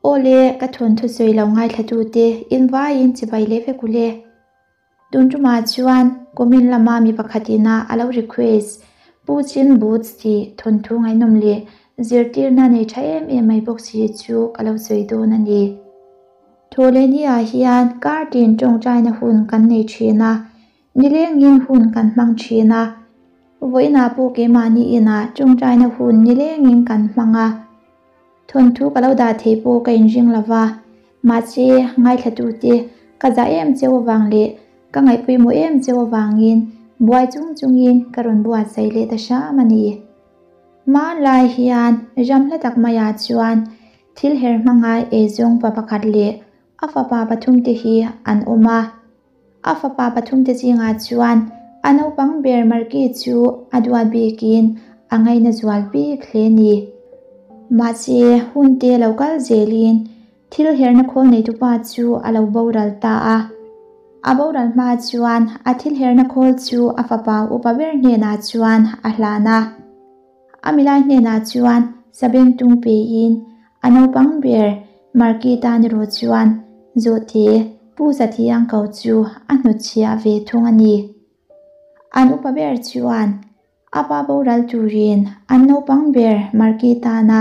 Awle, ka thawnthu sawi lo ngaithlatute in vaiin chibai leh vek ule. Tun tumah chuan comment lama mi pakhat ina a lo request Pu Chin Boots tih thawnthu ngaihnawm leh zirtirna nei tha em em mai bawk si chu ka lo sawi dawn a ni. Thawhlehni-ah hian kar tin tawngtaina hun kan nei thin a, nilengin hun kan hmang thin a. Vawiinah pawh keimahni inah tawngtaina hun nilengin kan hmang a. Thawnthu ka lo dah thei pawh ka inring lo va, mahse ngaithlatute ka zah em cheu avang leh ka ngaihpawimawh em cheu avangin buai chung chungin ka rawn buatsaih leh ta hram a ni. Hmanlai hian ram hla tak maiah chuan thil her hmangai eizawng pa pakhat leh a fapa pathumte hi an awm a. A fapa pathumte zingah chuan a naupang ber Marki chu a duat bikin a ngaina zual bik hle ni. Mahse, hunte lo kal zelin thil herna khawl neitupa chu a lo boral ta a. A boral hma chuan a thil herna khawl chu a fapa upa ber hnenah chuan a hlan a. A milai hnenah chuan sabeng tung pein A naupang ber Marki tan erawh chuan Zawhte Pu Zathiang ko chu a hnutchhiah ve thung a ni. An upa ber chuan a pa boral turin an naupang ber Marki tana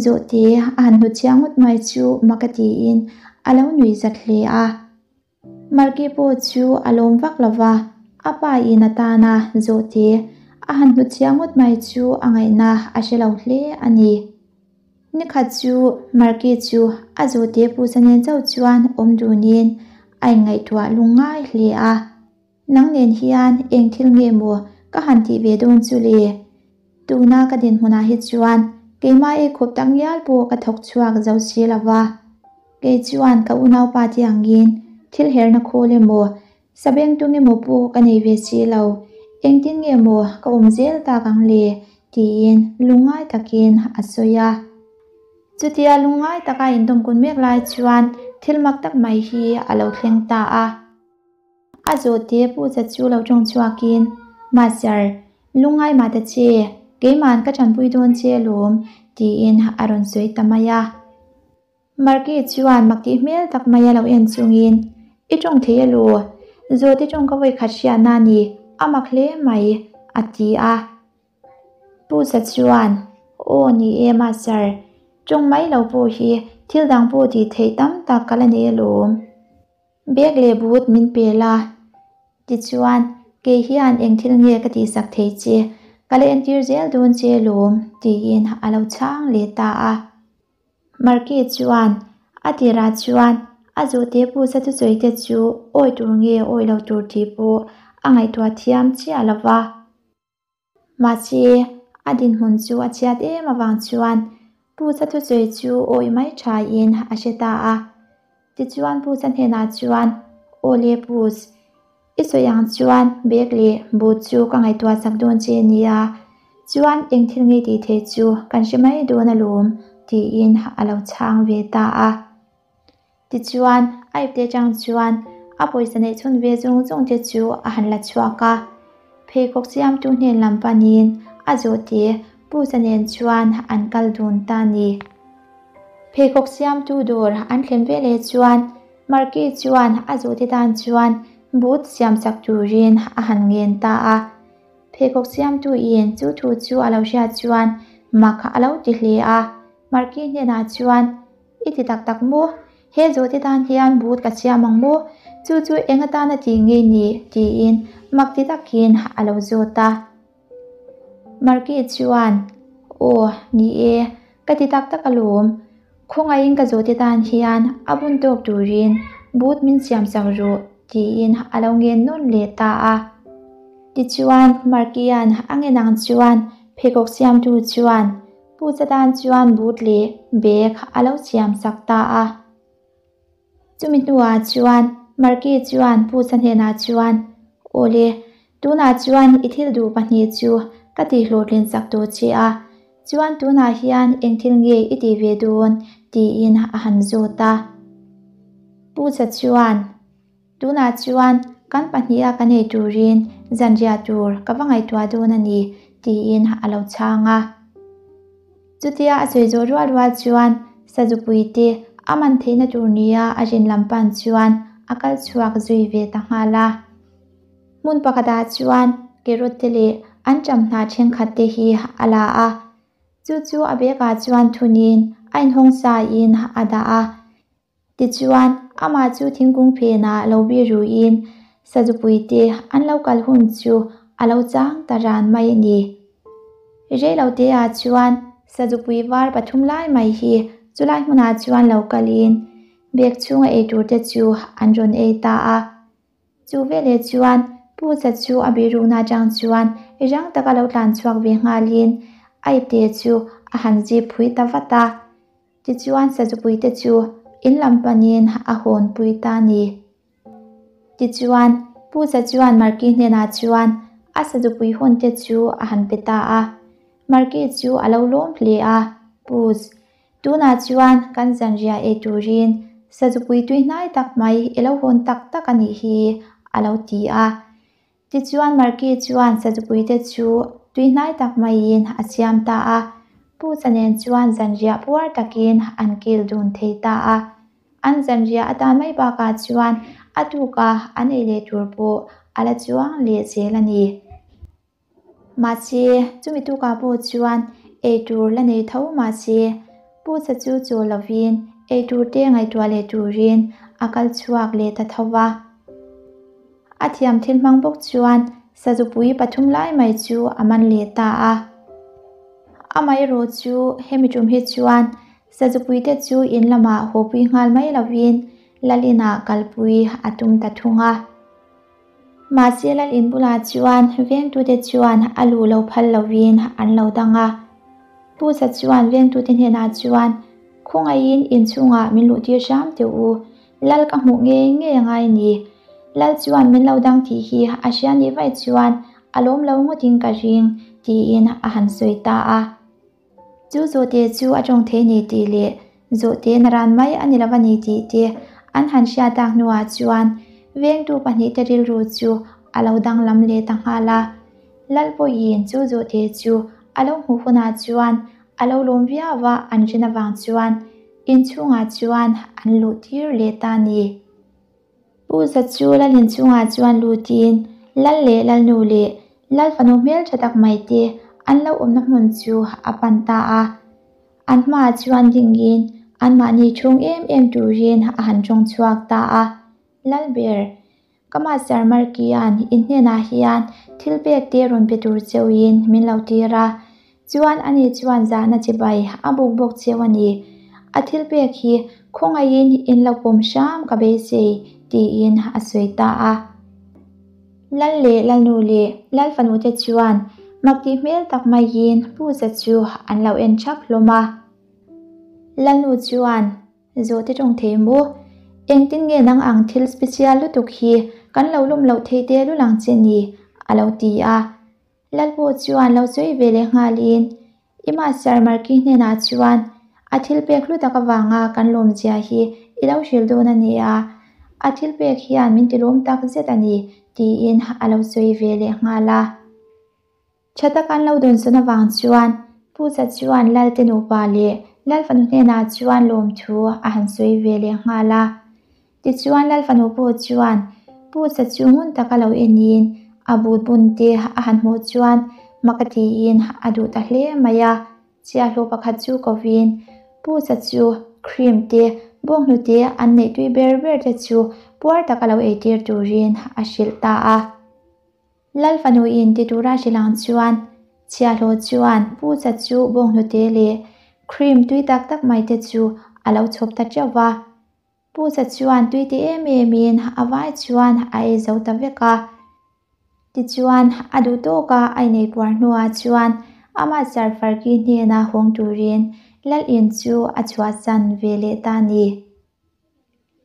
Zawhte a han hnutchhiah ngawt mai chu mak a tiin a lo nui zat hle a. Marki pawh chu a lawm vak lo va, a pa in a tana Zawhte a han hnutchhiah ngawt mai chu a ngaihna a hre lo hle a ni. Nikhat chu Marki chu a Zawhte pu Sanen chauh chuan awm dunin a inngaihtuah lung ngai hle a. Nang nen hian eng thil nge maw ka han tih ve dawn chu le? Tuna ka dinhmunah hi chuan keimah ei khawp tak ngial pawh ka thawk chhuak zo si lo va. Kei chuan ka unaupa te angin thil herna khawl emaw, sabengtung emaw pawh ka nei ve si lo. Engtin nge maw ka awm zel tak ang le? tiin lungngai takin a sawi a. Chutia lungngai taka indawmkun mek lai chuan thil mak tak mai hi a lo thleng ta a. A zawhte Puja chu lo tawng chhuakin, Master, lungngai mah ta che, keima'n ka tanpui dawn che alawm, tiin a rawn sawi ta mai a. Marki chuan mak tih hmel tak maia lo en chungin, I tawng thei elaw? Zawhte tawng ka vawikhat hriatna a ni, a mak hle mai, a ti a. Puja chuan, Aw ni e Master, tawng mai lo pawh hi thil dang pawh tih theih tam tak ka la nei alawm. Bag leh but min pe la. Tichuan, kei hian eng thil nge ka tihsak thei che, ka la entir zel dawn che lawm, tiin a lo chhang leh ta a. Marki chuan a tirah chuan a zawhte pusa thusawi te chu awi tur nge awi lo tur tih pawh a ngaihtuah thiam chiah lo va. Mahse, a dinhmun chu a chhiat em avang chuan Pusa thusawi chu awih mai thain a hre ta a. Tichuan Pusa hnenah chuan, Aw le Pus, i sawi ang chuan bag leh boot chu ka ngaihtuah sak dawn che nia, chuan eng thil ngei tih theih chu kan hre mai dawn alawm, tiin a lo chhang ve ta a. Tichuan, a ipte atang chuan a pawisa neih chhun ve zawng zawng te chu a han la chhuak a. Pheikhawk siamtu hnen lam panin a zawhte Pusa nen chuan an kal dun ta ni. Pheikhawk siamtu dawr an thlen veleh chuan Marky chuan a zawhte tan chuan boot siamsak turin a han ngen ta a. Pheikhawk siamtu in chu thu chu a lo hriat chuan mak a lo ti hle a. Marky hnenah chuan I ti tak tak maw? He zawhte tan hian but ka siam ang maw? Chu chu eng atana tih nge ni? tiin mak ti takin a lo zawt a. Marky chuan, Aw, ni e, ka ti tak tak alawm. Khawngaihin ka zawhte tan hian a bun tawk turin but min siam sak rawh, tiin a lo ngen nawn leh ta a. Tichuan, Marky-a'n a ngen ang chuan pheikhawk siamtu chuan, Pu Satan chuan but leh bag a lo siam sak ta a. Chumi hnuah chuan Marky chuan Pu Sa hnenah chuan, Awle, tunah chuan i thil duh pahnih chu ka tihhlawhtlin sak tawh che a, chuan tunah hian eng thil nge i tih ve dawn? tiin a han zawt a. Pu Sa chuan, Tunah chuan kan pahniha kan ei turin zanriah tur ka va ngaihtuah dawn a ni, tiin a lo chhang a. Chutia a sawi zawh rual rual chuan Sazupuite a man theihna tur nia a rin lam pan chuan a kal chhuak zui ve ta nghal a. Hmun pakhatah chuan carrot te leh anṭam hnah thenkhat te hi a la a, chu chu a bag ah chuan thunin a inhawng sa in a dah a. Tichuan, amah chu thingkung phenah lo bi ruin Sazupuite an lo kal hun chu a lo chang ta ran mai a ni. Reiloteah chuan Sazupui var pathum lai mai hi chulai hmunah chuan lo kalin bag chhunga eitur te chu an rawn ei ta a. Chu veleh chuan Pucha chu a bihrukna atang chuan rang taka lo tlan chhuak ve nghalin a ipte chu a han zip phui ta vat a. Tichuan Sazupuite chu in lam panin a hawnpui ta a ni. Tichuan Pucha chuan Marki hnenah chuan a Sazupui hawnte chu a han pe ta a. Marki chu a lo lawm hle a, Puch, Tunah chuan kan zanriah ei turin Sazupui tui hnai tak mai i lo hawn tak tak a nih hi, a lo ti a. Tichuan Marki chuan Sazupuite chu tui hnai tak maiin a siam ta a, Pucha nen chuan zanriah puar takin an kil dun thei ta a. An zanriah atan mai bakah chuan a tuka an ei leh tur pawh a la chuang leh zel a ni. Mahse, chumi tukah pawh chuan eitur la nei tho mahse, Pucha chu chaw lovin eitur te ngaihtuah leh turin a kal chhuak leh ta tho va. A thiam thil hmang bawk chuan sazupui pathum lai mai chu a man leh ta a. Amaherawh chu hemi tum hi chuan sazupui te chu in lamah hawpui nghal mai lovin lal inah kalpui a tum ta thung a. Mahse lal in bulah chuan vengtute chuan a luh lo phal lovin an lo dang a. Pusa chuan vengtute hnenah chuan, Khawngaihin inchhungah min luh tir hram teh u, lal ka hmuh ngei ngei a ngai ni. Lal chuan min lo dang tih hi a hria nih vaih chuan a lawm lo ngawtin ka ring, tiin a han sawi ta a. Chu zawhte chu a tawng thei ni tih leh zawhte naran mai a ni lo a ni tih te an han hriat tak hnuah chuan vengtu pahnihte rilru chu a lo danglam leh ta nghal a. Lalpawiin chu zawhte chu a lo hmuh hunah chuan a lo lawm viau a, an rin avang chuan inchhungah chuan an luh tir leh ta a ni. Pu Za chu Lal inchungah chuan lutin Lal leh Lalnu leh Lal fanu hmeltha tak mai te an lo awmna hmun chu a pan ta a. An hmaah chuan dingin anmahni chhung em em turin a han tawng chhuak ta a. Lalber, ka Master Markia'n in hnenah hian thil pek te rawn pe tur cheuhin min lo tir a, Chuan ani chuan zahna chibai a buk bawk cheu a ni. A thil pek hi khawngaihin in lo pawm hram ka beisei, tiin a sawi ta a. Lal leh Lalnu leh Lal fanute chuan mak tih hmel tak maiin Puza chu an lo en thap hlawm a. Lalnu chuan, Zawhte tawng thei maw? Engtin nge nang ang thil special lutuk hi kan lo lawm loh thei te lul ang che ni? a lo ti a. Lalpawh chuan lo sawi ve leh nghalin i Master Marky hnenah chuan a thil pek hlu tak avanga kan lawmzia hi i lo hrilh dawn a ni a, a thil pek hian min ti lawm tak zet a ni tiin a lo sawi ve leh nghal a. Tha taka an lo dawnsawn avang chuan Puza chuan Lalte nupa leh Lalfanu hnenah chuan lawmthu a han sawi ve leh nghal a. Tichuan Lal fanu pawh chuan Pucha chu ngun taka lo enin a but bun te a han hmuh chuan mak a tiin a duh ta hle mai a. Chiahhlawh pakhat chu kovin Pucha chu cream te bawnghnute an neih tui ber ber te chu puar taka lo eitir turin a hrilh ta a. Lal fanu in ti tura hrilh ang chuan chhiahhlawh chuan Pucha chu bawnghnute leh cream tui tak tak mai te chu a lo chhawp ta teuh va. Pucha chuan tui ti em emin a vai chuan a ei zo ta vek a. Tichuan, a duh tawka a inei puar hnuah chuan amah Sarfarki hnena hawng turin Lal in chu a chhuahsan ve leh ta a ni.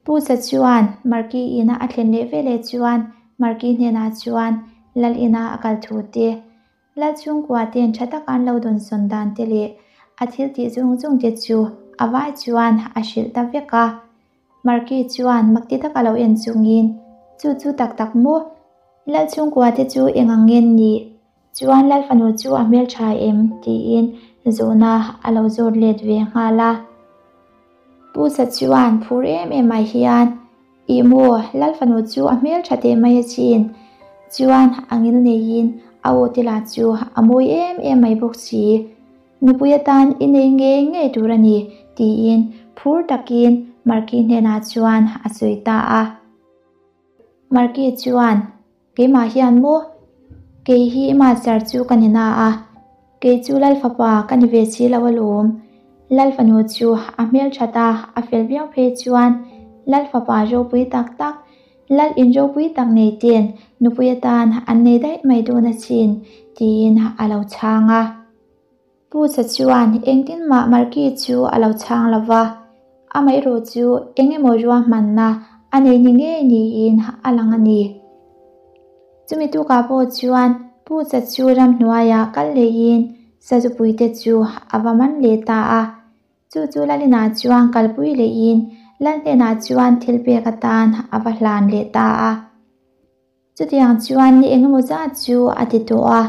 Pucha chuan Marki ina a thlen leh veleh chuan Marki hnenah chuan Lal ina a kal thu te, Lal chhungkua ten tha taka an lo dawnsawn dan te leh a thil tih zung zung te chu a vai chuan a hrilh ta vek a. Marky chuan makti taka lo en chungin, Chu chu tak tak maw? Lal chhungkua te chu eng ang ngen ni? Chuan Lal fanu chu a hmeltha em? tiin zawhna a lo zawt let ve nghal a. Pu Sa chuan phur em em mai hian, Ih maw, Lal fanu chu a hmel tha teh mai achin. Chuan a ngil neiin a aw te lah chu a mawi em em mai bawk si. Nupui atan i nei ngei ngei tur a ni, tiin phur takin Marki hnenah chuan a sawi ta a. Marki chuan, Keimah hian maw? Kei hi i master chu ka ni na a, kei chu Lal fapa ka ni ve si lo alawm. Lal fanu chu a hmel that a, a fel viau phei chuan Lal fapa ropui tak tak, Lal in ropui tak nei ten nupui atan an nei daih mai dawn asin, tiin a lo chhang a. Pu Sa chuan engtin mah Marki chu a lo chhang lo va, amaherawh chu eng emaw ruahmanna a nei ni ngei niin a lang a ni. Chumi tukah pawh chuan Pu Sa chu ramhnuaiah kal leiin Sazupuite chu a va man leh ta a. Chu chu Lalinah chuan kalpui lehin Lal hnenah chuan thil pek atan a va hlan leh ta a. Chutiang chuan ni engemaw zat chu a ti tawh a,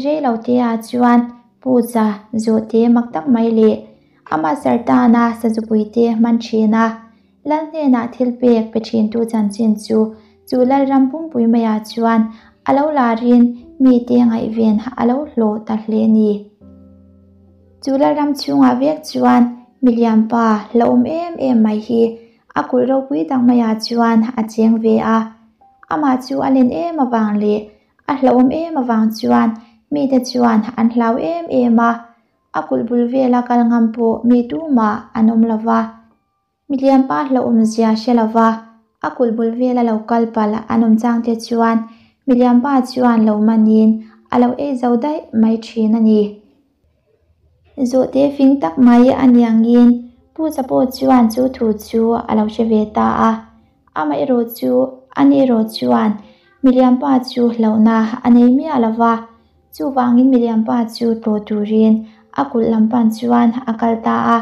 rei lo te ah chuan Puja zawhte mak tak mai leh amah Sartana sazupui te hman thin a, Lal hnenah thil pek pe thintu chanchin chu chu Lalram pumpui maiah chuan a lo larin mite ngaihven a lo hlawh ta hle ni. Chu Lalram chhungah vek chuan milianpa hlauhawm em em mai hi A kulh ropui tak maiah chuan a cheng ve a, amah chu a len em avang leh a hlauhawm em avang chuan mite chuan an hlau em em a, a kulh bul vela kal ngam pawh mi tumah an awm lo va. Milianpa hlauhawm zia hre lo va, a kulh bul vela lo kal palh an awm chang te chuan milianpa chuan lo manin a lo ei zo daih mai thin a ni. Zawhte fing tak mai a niangin Pu Chapo chuan chu thu chu a lo hre ve ta a. Amaherawh chu ani erawh chuan Milianpa chu hlauhna a nei miah lo va, chuvangin Milianpa chu tlawh turin a kulh lam pan chuan a kal ta a.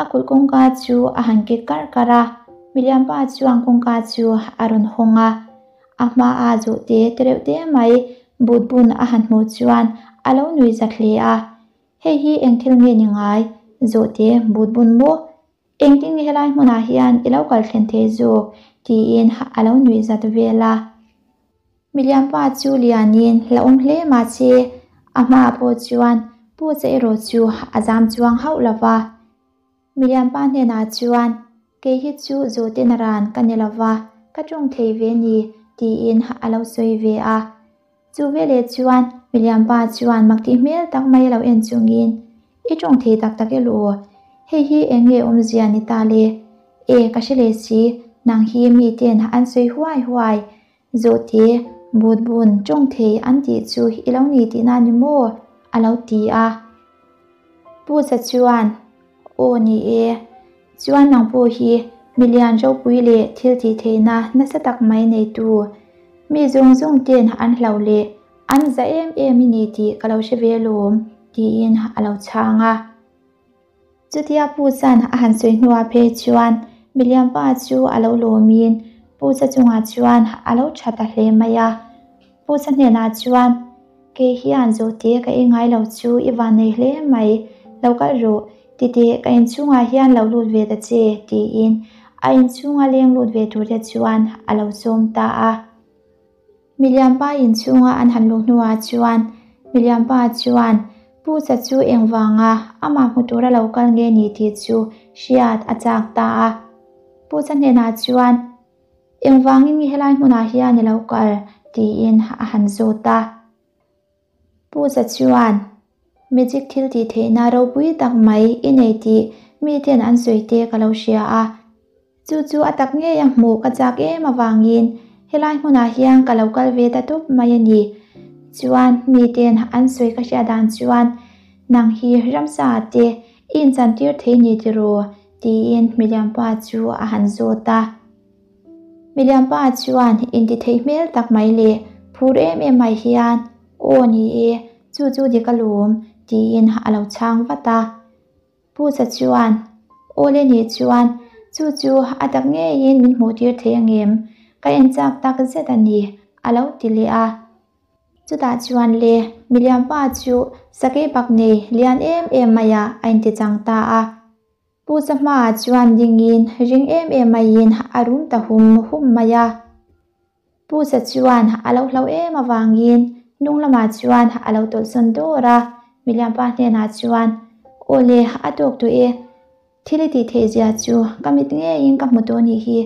A kulh kawngka chu a han kek karh karh a, Milianpa chuan kawngka chu a rawn hawng a. A hmaa zawhte tereuh te mai but bun a han hmuh chuan a lo nui za hle a, Hei hi eng thil nge ni ngai? Zawhte but bun maw? Engtin nge helai hmunah hian i lo kal thlen thei zawk? tiin a lo nui zat vel a. Milianpa chu lianin la awm hle mahse a hmaah pawh chuan Pu che erawh chu a zam chuang hauh lo va. Milianpa hnenah chuan, Kei hi chu zawhte naran ka ni lo va, ka tawng thei ve ni, tiin a lo sawi ve a. Chu veleh chuan Milianpa chuan mak tih hmel tak mai a lo en chungin, I tawng thei tak tak e lu, hei hi eng nge awmzia ni ta le? E, ka hre leh si, nang hi miten an sawi huai huai, Zawhte, but bun, tawng thei an tih chu i lo ni tihna ni maw? a lo ti a. Pu Za chuan, Aw ni e, chuan nang pawh hi milian ropui leh thil tih theihna nasa tak mai neitu, mi zawng zawng ten an hlauh leh an za em em i ni tih ka lo hre ve alawm, tiin a lo chhang a. Chutia Pu Chan a han sawi hnuah phei chuan milianpa chu a lo lawmin Pu Cha chungah chuan a lo tha ta hle mai a. Pu Cha hnenah chuan, Kei hian zawhte ka ei ngai lo chu i van nei hle mai, lo kal rawh, titeh ka inchhungah hian lo lut ve ta che, tiin a inchhunga leng lut ve turte chuan a lo sawm ta a. Milianpa inchhunga an han luh hnuah chuan Milianpa chuan Pu Cha chu engvanga amah hmu tura lo kal nge ni tih chu hriat a chak ta a. Pu Cha hnenah chuan, Engvangin nge helai hmunah hian i lo kal? tiin a han zawt a. Pu Cha chuan, Magic thil tih theihna ropui tak mai i nei tih miten an sawi te ka lo hria a. Chu chu a tak ngei a hmuh ka chak em avangin helai hmunah hian ka lo kal ve ta tawp mai a ni. Chuan miten an sawi ka hriat dan chuan nang hi ramsa te i inchantir thei ni tiraw? tiin Milianpa chu a han zawt a. Milianpa chuan intithei hmel tak mai leh phur em em mai hian, Aw ni e, chu chu dik alawm, tiin a lo chhang vat a. Pu Cha chuan, Aw le nih chuan, chu chu a tak ngeiin min hmuh tir thei angem? Ka en chak tak zet a ni, a lo ti leh a. Chutah chuan le, Milianpa chu sakei bak nei lian em em maiah a intichang ta a. Pu Sa hmaah chuan dingin ring em em maiin a rum ta hum hum mai a. Pu Sa chuan a lo hlau em avangin hnung lamah chuan a lo tawlhsawn dawr a, Milianpa hnenah chuan, Aw le, a tawk tawh e. Thil i tih theih zia chu ka mit ngeiin ka hmu tawh nih hi,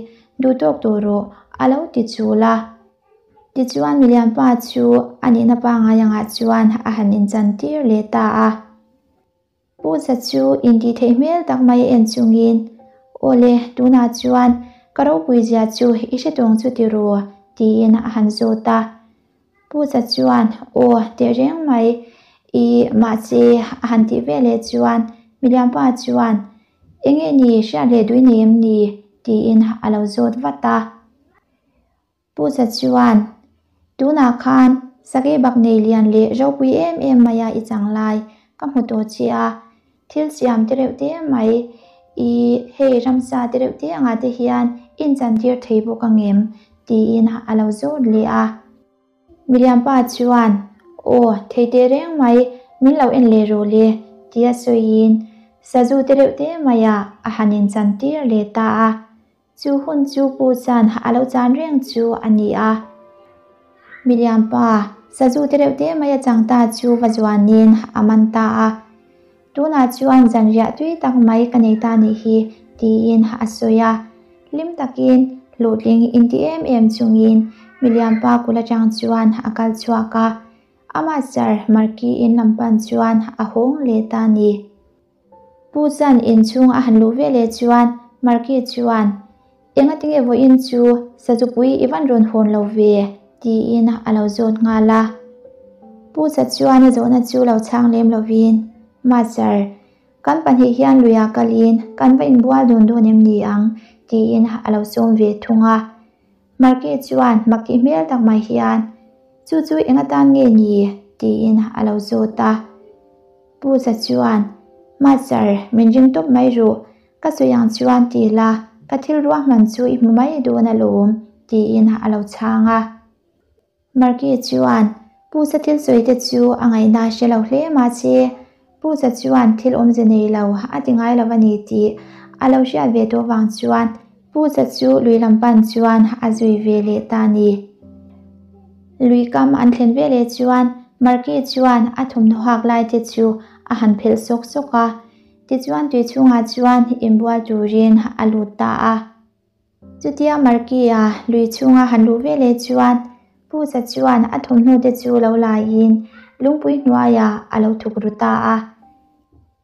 duh tawk tawh rawh, a lo ti chul a. Tichuan Milianpa chu a nihna pangngai angah chuan a han inchan tir leh ta a. Pu Za chu intih theih hmel tak mai a en chungin, Aw le, tunah chuan ka ropui zia chu i hre tawng chu ti ru, tiin a han zawt a. Pu Za chuan, Aw, tehreng mai, i mahse a han tih veleh chuan Milianpa chuan, Enge ni, hriat leh dui nei em ni? tiin a lo zawt vat a. Pu Za chuan, Tunah khan sakei bak nei lian leh ropui em em maia i chang lai ka hmu tawh che a, thil siam te reuh te mai i hei ramsa te reuh te angah te hian inchantir thei bawk ang em? tiin a lo zawt leh a. Milianpa chuan, Aw, thei teh reng mai, min lo en leh rawh le, tia sawiin sazu te reuh te maiah a han inchantir leh ta a. Chu hun chu Pu Chan a lo chan reng chu a ni a. Milianpa, sazu te reuh te mai a chang ta chu va zuanin a man ta a. Tunah chuan zanriah tui tak mai ka nei ta nih hi, tiin a sawi a. Hlim takin hlawhtling inti em em chungin Milianpa kul atang chuan a kal chhuak a. Amah Sir Marki in lam pan chuan a hawng leh ta ni. Pu Chan inchhung a han luh veleh chuan Marky chuan, Engatinge vawiin chu Sazupui i van rawn hawn lo ve? tiin a lo zawt nghal a. Pu Cha chuan a zawhna chu lo chhang lem lovin, Master, kan pahnih hian luiah kalin kan va inbual dun dawn em ni ang? tiin a lo sawm ve thung a. Marky chuan mak tih hmel tak mai hian, Chu chu engatan nge ni? tiin a lo zawt a. Pu Za chuan, Master, min ring tawp mai ruh, ka sawi ang chuan ti la, ka thil ruahman chu i hmu mai dawn alawm, tiin a lo chhang a. Marky chuan, Pu Za thil sawi te chu a ngaihna hre lo hle mahse, Pu Za chuan thil awmze nei lo a ti ngai lo a ni tih a lo hriat ve tawh vang chuan Pu Za chu lui lam pan chuan a zui ve leh ta a ni. Lui kam an thlen ve leh chuan Marky chuan a thawmhnaw hak lai te chu a han phelh sawk sawk a, tichuan tui chhungah chuan inbual turin a lut ta a. Chutia Marky-a lui chhunga han luh ve leh chuan Pu Za chuan a thawmhnaw te chu lo laiin lungpui hnuaiah a lo thuk ru ta a.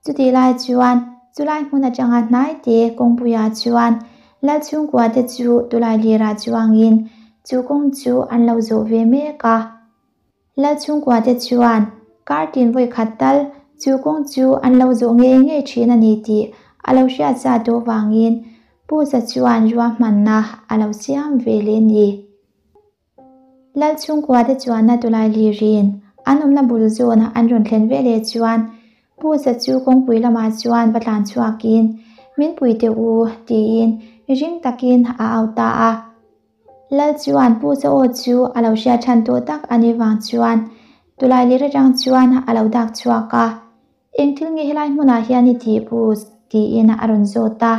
Chutih lai chuan chulai hmun atanga hnai te kawngpuiah chuan Lal chhungkua te chu tulai lirah chuangin chu kawng chu an lo zawh ve mek a. Lal chhungkua te chuan kar tin vawi khat tal chu kawng chu an lo zawh ngei ngei thin a ni tih a lo hriat sa tawh vangin Pu Za chuan ruahmanna a lo siam ve leh ni. Lal chhungkua te chuanna tulai lirin an awmna bul zawn an rawn thlen ve leh chuan Pu Za chu kawngpui lamah chuan va tlan chhuakin min pui teh u tiin ring takin a au ta a. Lal chuan Pu Za aw chu a lo hriat than tawh tak a nih vang chuan tulai lir atang chuan a lo dak chhuak a, Eng thil nge helai hmunah hian i tih Pu? tiin a rawn zawt a.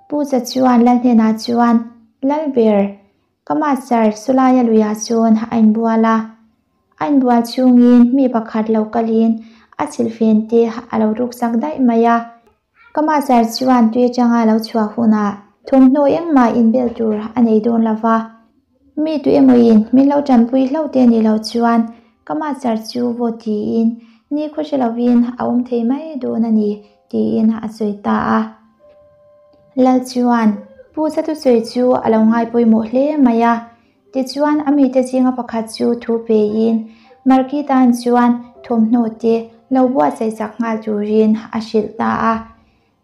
Pu Za chuan Lal hnenah chuan, Lal ber, Ka master Sulaia luiah chuan a inbual a, a inbual chhungin mi pakhat lo kalin a chilhfen te a lo ruksak daih mai a. Ka master chuan tui atanga lo chhuah hunah thawmhnaw engmah inbel tur a nei dawn lo va, mi tu emawin min lo tanpui hlauh te ni lo chuan ka master chu vaw tiin ni khaw hre lovin a awm thei mai dawn a ni tiin a sawi ta a. Lal chuan Pu Satusawi chu a lo ngai pawimawh hle mai a, tichuan a mite zinga pakhat chu thu peiin Marki tan chuan thawmhnaw te lo buatsaih chak nghal turin a hrilh ta a.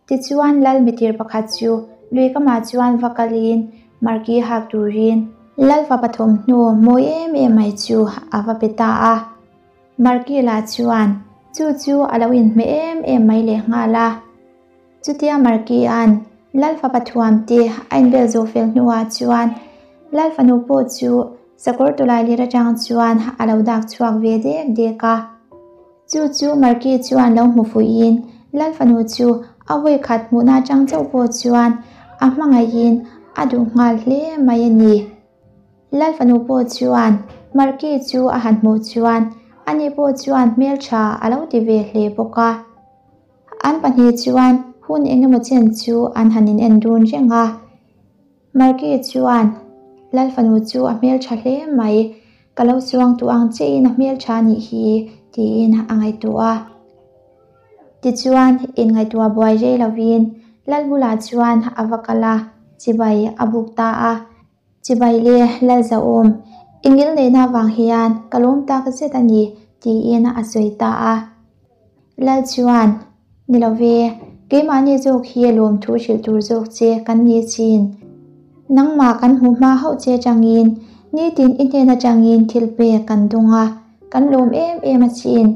Tichuan Lal mitir pakhat chu lui kamah chuan va kalin Marki hak turin Lal fapa thawmhnaw mawi em em mai chu a va pe ta a. Marki lah chuan chu chu a lo inhmeh em em mai lehnghal a. Chutia Markia'n Lal fapa thuam te a inbel zawh fel hnuah chuan Lal fanu pawh chu sakawr tawlai lir atang chuan a lo dak chhuak ve dek dek a. Chu chu Marki chuan lo hmu fuihin Lal fanu chu A vawi khat hmuhna atang chauh pawh chuan a hmangaihin a duh nghal hle mai a ni. Lal fanu pawh chuan Marki chu a han hmuh chuan ani pawh chuan hmeltha a lo ti ve hle bawk a. An pahnih chuan hun engemaw chen chu an han in en dun reng a. Marki chuan Lal fanu chu a hmeltha hle mai, ka lo chuang duh ang chiahin a hmeltha a nih hi tiin a ngaihtuah a. Tichuan inngaihtuah buai rei lovin Lal bulah chuan a va kal a, chibai a buk ta a. Chibai le Lalzahawm, i ngil neihna avang hian ka lawm tak zet a ni, tiin a sawi ta a. Lal chuan, Ni lo ve, keimahni zawk hi lawmthu hrilh tur zawk che kan ni chin. Nangmah kan hmuh hma hauh che atangin nitin i hnen atangin thil pek kan dawng a, kan lawm em em a chin.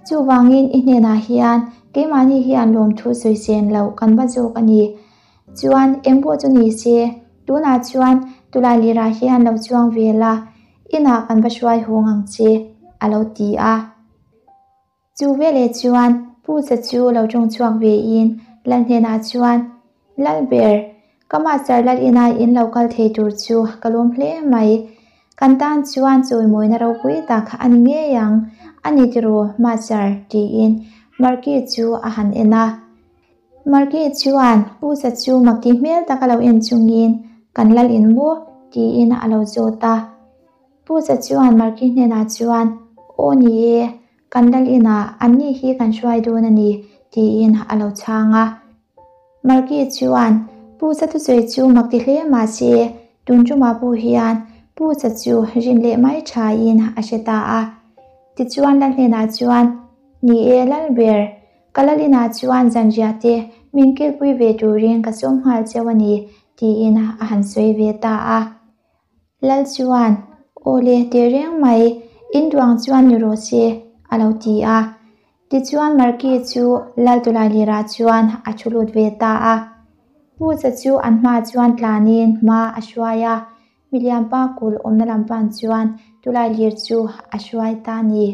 Chuvangin i hnenah hian keimahni hian lawmthu sawi sen loh kan va zawk a ni. Chuan eng pawh chu ni se, tunah chuan tulai lirah hian lo chuang ve la, inah kan va hruai hawng ang che, a lo ti a. Chu veleh chuan Puza chu lo tawng chhuak vein Lal hnenah chuan, Lalber, ka master Lal ina in lo kal thei tur chu ka lawm hle mai. Kan tan chuan chawimawina ropui tak a ni ngei ang, a ni tiraw master? tiin Marky chu a han en a. Marky chuan Puza chu makti hmel tak a lo en chungin, Kan lal in maw? tiin a lo zawt a. Puza chuan Marky hnenah chuan, Aw ni e, kan lal inah anni hi kan hruai dawn a ni, tiin a lo chhang a. Marky chuan Puza thusawi chu makti hle mah se, tun tumah pawh hian Puza chu rin leh mai thain a hre ta a. Tichuan lal hnenah chuan, Ni e, Lalber, Ka Lalina chuan zanriah te min kilpui ve turin ka sawm nghal cheu a ni, tiin a han sawi ve ta a. Lal chuan, Aw le, teh reng mai, in duang chuan ni rawh se, a lo ti a. Tichuan Marki chu Lal Tulailirah chuan a thu lut ve ta a. Puza chu an hmaah chuan tlanin hma a hruai a, milianpa kulh awmna lam pan chuan Tulailir chu a hruai ta a ni.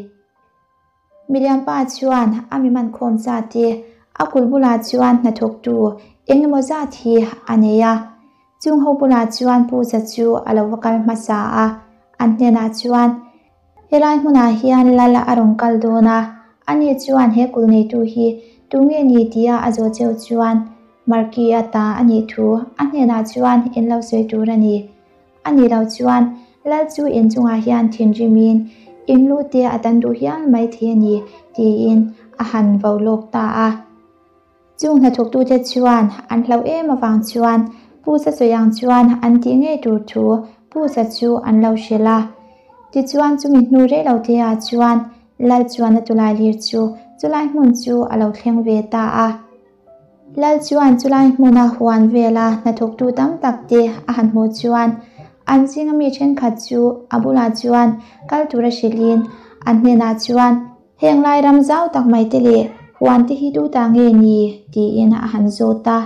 Milianpa chuan a mi man khawm zat te a kulh bulah chuan hnathawktu eng emaw zat hi a nei a. Chung ho bulah chuan Puza chu a lo va kal hmasa a, an hnenah chuan, Helai hmunah hian lal a rawn kal dawn a, ani chuan he kulh neitu hi tunge ni tia a zawh cheu chuan Marki-a ta a nih thu a hnenah chuan in lo sawi tur a ni. A nih loh chuan Lal chu in chungah hian thinrimin in lu te a tan duh hial mai thei a ni tiin a han vo lawk ta a. Chung hnathawktute chuan an hlauh em avang chuan Pusa sawi ang chuan an tih ngei tur thu Pusa chu an lo hrilh a. Tichuan chumi hnu rei lo te ah chuan Lal chuan a tulai lir chu chulai hmun chu a lo thleng ve ta a. Lal chuan chulai hmuna huan vela hnathawktu tam tak te a han hmuh chuan an zinga mi thenkhat chu a bulah chuan kal tura hrilhin an hnenah chuan, Heng lai ram zau tak mai te leh huan te hi duta nge ni? tiin a han zawt a.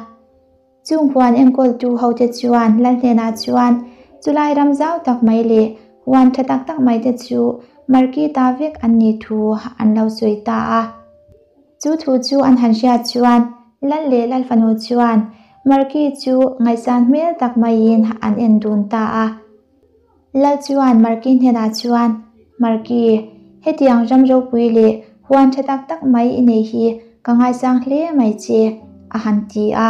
Chung huan enkawltu hote chuan Lal hnenah chuan chulai ram zau tak mai leh huan tha tak tak mai te chu Marki ta vek an nih thu an lo sawi ta a. Chu thu chu an han hriat chuan Lal leh Lal fanu chuan Marki chu ngaihsan hmel tak maiin an en dun ta a. Lal chuan Marki hnenah chuan, Marki, hetiang ram ropui leh huan tha tak tak mai i nei hi ka ngaisang hle mai che, a han ti a.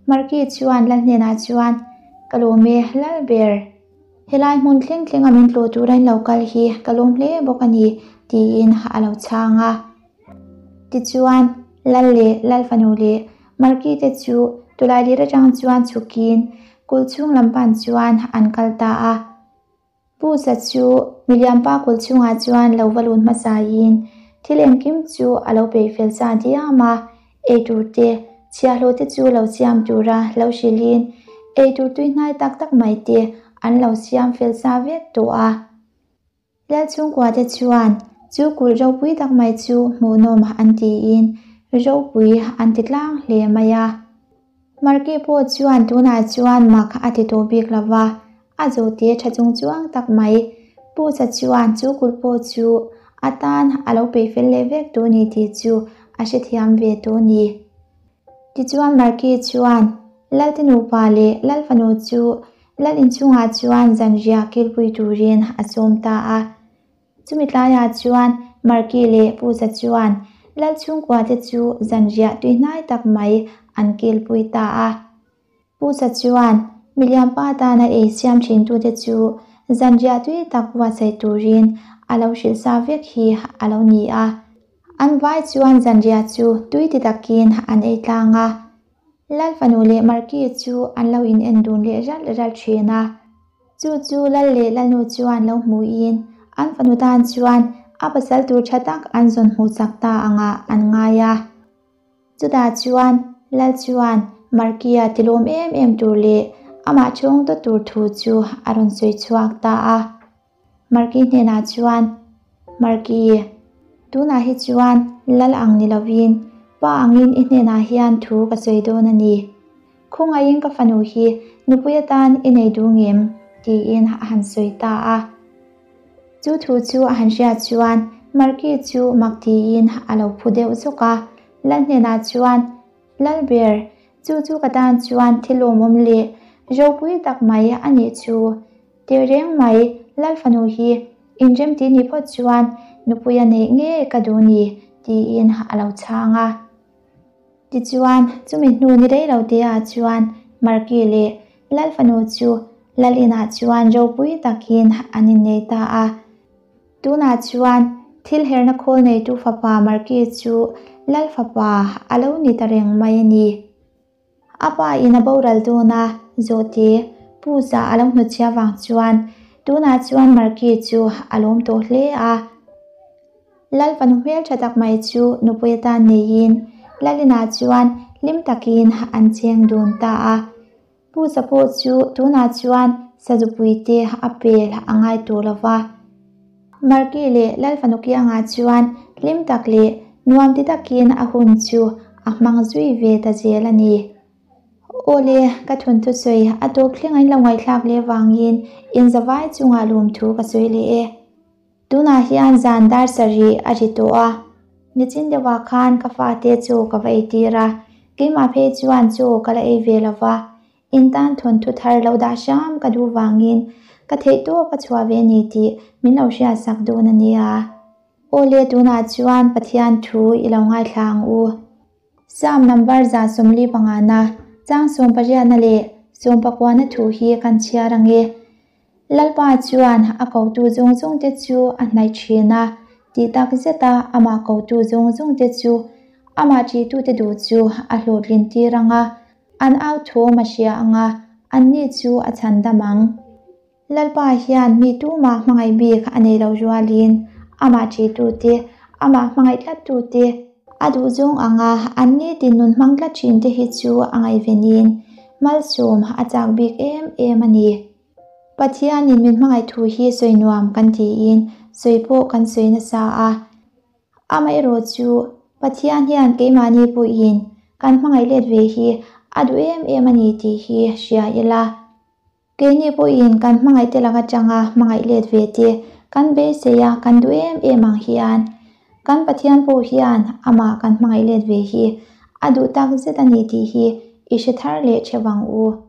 Marki chuan Lal hnenah chuan, Ka lawm e, Lal ber. Helai hmun thleng thlenga min tlawh tura in lo kal hi ka lawm hle bawk a ni, tiin a lo chhang a. Tichuan, Lal leh Lal fanu leh Marki te chu Tulailir atang chuan chhukin kulh chhung lam pan chuan an kal ta a. Puza chu milianpa kulh chhungah chuan lo va lut hmasain thil engkim chu a lo peih fel sa diam a. Eitur te, chhiahhlawh te chu lo siam tura lo hrilhin eitur tui hnai tak tak mai te an lo siam fel sa vek tawh a. Lal chhungkua te chuan chu kulh ropui tak mai chu hmuhnawm an tiin ropui an ti tlang hle mai a. Marki pawh chuan tunah chuan mak a ti tawh bik lo va, a zawhte tha chung chuang tak mai. Pusa chuan chu kulh pawh chu a tan a lo peih fel leh vek tawh ni tih chu a hrethiam ve tawh ni. Tichuan Marquis chuan Lalte nupa leh Lal fanu chu Lal inchhungah chuan zanriah kilpui turin a sawm ta a. Chumi tlaiah chuan Marquis leh Puza chuan Lal chhungkuate chu zanriah tuihnai tak mai an kilpui ta a. Puza chuan miliam pa tana ei siam thintute chu zanriah tui tak buatsaih turin a lo hrilh sa vek hi a lo ni a. An vai chuan zanriah chu tui ti takin an ei tlang a. Lal fanu leh Marquis chu an lo in en dun leh ral ral thin a. Chu chu Lal leh Lalnu chuan lo hmuhin an fanu tan chuan a pasal tur tha tak an zawn hmuh chak ta angah an ngai a. Chutah chuan Lal chuan Marquis-a tilawm em em tur leh amah chhung dawt tur thu chu a rawn sawi chhuak ta a. Marquis hnenah chuan, Marquis, tunah hi chuan Lal ang ni lovin pa angin i hnenah hian thu ka sawi dawn a ni. Khawngaihin ka fanu hi nupui atan i nei duh ngem? tiin a han sawi ta a. Chu thu chu a han hriat chuan Marquis chu mak tiin a lo phu deuh zawk a, Lal hnenah chuan, Lalber, chu chu ka tan chuan thil lawmawm leh ropui tak mai a nih chu. Tehreng mai, Lal fanu hi inrem tih ni phawt chuan nupui a neih ngei ka duh ni, tiin a lo chhang a. Tichuan, chumi hnu ni rei lo te ah chuan Marquis leh Lal fanu chu Lal inah chuan ropui takin an innei ta a. Tunah chuan thil herna khawl neitu fapa Marquis chu Lal fapa a lo ni ta reng mai a ni. A pa in a boral dawn a, Zawhte, Pu Za a lo hnutchhia vang chuan tunah chuan Marquis chu a lawm tawh hle a. Lal fanu hmeltha tak mai chu nupui atan neiin Lalinah chuan hlim takin an cheng dun ta a. Pu Za pawh chu tunah chuan Sazupuite a pel a ngai tawh lo va. Marquis leh Lal fanu kiangah chuan hlim tak leh nuam ti takin a hun chu a hmang zui ve ta zel a ni. Awle, ka thawnthu sawi a tawp thleng a in lo ngaihthlak leh vangin inzavai chungah lawmthu ka sawi leh e. Tunah hian zan dar sarih a ri tawh a, nichin deuhah khan ka fate chaw ka va eitir a, keimah phei chuan chaw ka la ei ve lo va, in tan thawnthu thar lo dah hram ka duh vangin ka theihtawp a chhuah ve ni tih min lo hriatsak dawn a nia. Awle tunah chuan Pathian thu i lo ngaithla ang u. Psalm number 145na, chang 18na leh 19na thu hi kan chhiar ang e. Lalpa chuan a kotu zawng zawngte chu a hnaih thin a, tih tak zeta amah kotu zawng zawngte chu amah ṭihtute duh chu a hlawhtlin tir ang a, an au thawm a hria ang a, anni chu a chhan dam ang. Lalpa hian mi tumah hmangaih bik a nei lo rualin amah ṭihtute, amah hmangaih tlattute, a duhzawng anga anni tinnun hmang tlat ṭhinte hi chu a ngaihvenin malsawm a chak bik em em a ni. Pathianin min hmangaih thu hi sawi nuam kan tiin sawi pawh kan sawi nasa a. Amaherawh chu Pathian hian keimahni pawhin kan hmangaih let ve hi a duh em em a ni tih hi hria ila. Keini pawhin kan hmangaih te lak atanga hmangaih let ve te kan beisei a kan duh em em ang hian kan Pathian pawh hian amah kan hmangaih let ve hi a duh tak zet a ni tih hi i hre thar leh theuh ang u.